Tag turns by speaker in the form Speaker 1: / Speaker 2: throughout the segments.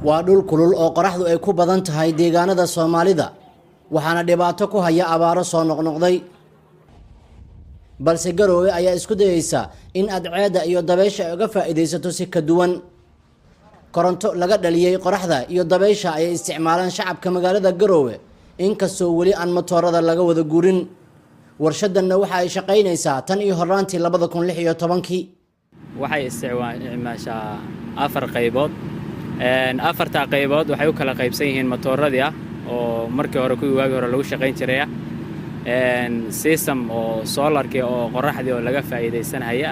Speaker 1: Waa dhul kulul oo qoraxdu ay ku badan tahay deegaanada Soomaalida, waxaana dhibaato ku haya abaaro soo noqnoqday. Balse Garoowe ayaa isku dayeysa in cadceedda iyo dabaysha ay uga faa'iidaysato si ka duwan. Koronto laga dhaliyey qoraxda iyo dabaysha ayay isticmaalaan shacabka magaalada Garoowe, inkastoo weli aan matoorada laga wada guurin. Warshadanna waxa ay shaqaynaysaa tan iyo horraantii 2016-kii.
Speaker 2: Waxay isticmaashaa afar qaybood. Afartaa qaybood waxay u kala qaybsan yihiin matooradii ah oo markii hore, kuwii waagii hore lagu shaqayn jiray ah, system oo solarkii oo qoraxdii oo laga faa'iidaysanhaya,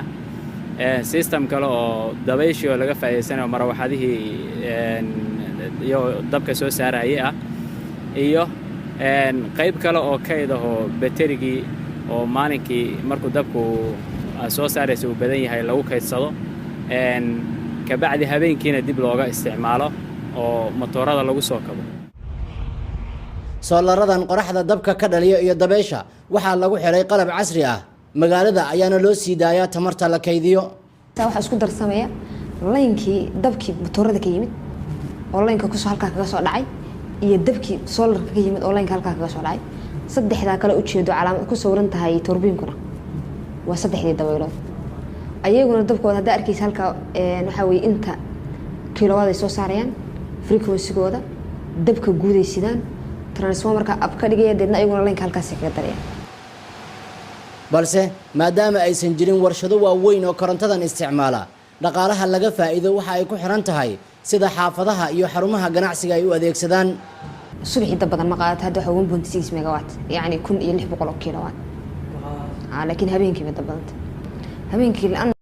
Speaker 2: system kale oo dabayshii oo laga faa'iidaysanayo, marawaxadihii iyo dabka soo saarahaya ah, iyo qayb kale oo kayd ah oo baterigii oo maalinkii markuu dabku soo saaraysa uu badan yahay lagu kaydsado, kabacdi habeenkiina dib looga isticmaalo oo matoorada lagu soo kabo.
Speaker 1: Soolaradan qoraxda dabka ka dhaliya iyo dabeysha waxaa lagu xiray qalab casri ah. Magaalada ayaana loo sii daayaa tamarta la kaydiyo.
Speaker 3: Waxaa isku darsamaya laynkii dabkii matoorada ka yimid oo laynka kusoo halkaa kaga soo dhacay iyo dabkii solarka ka yimid oo laynka halkaa kaga soo dhacay. Saddexdaa kale ujeedo calaamad ku sawiran tahay turbiinkuna waa saddexdii dabaylood. Ayaguna dabkooda haddaa arkaysa halkaa, waxaa weye inta kilowaad ay soo saarayaan, frequencygooda, dabka guuday sidaan, transformerka ab ka dhigaya, deedna ayaguna laynka halkaasi kaga daraya.
Speaker 1: Balse maadaama aysan jirin warshado waaweyn oo korontadan isticmaala, dhaqaalaha laga faa'iido waxa ay ku xiran tahay sida xaafadaha iyo xarumaha ganacsiga ay u adeegsadaan.
Speaker 3: Subaxii dab badan ma qaadato. Hadda waxa 1.6 megawatt, yacni 1600 oo kilowatt, laakiin habeenkii ma dab badanta habeenkii.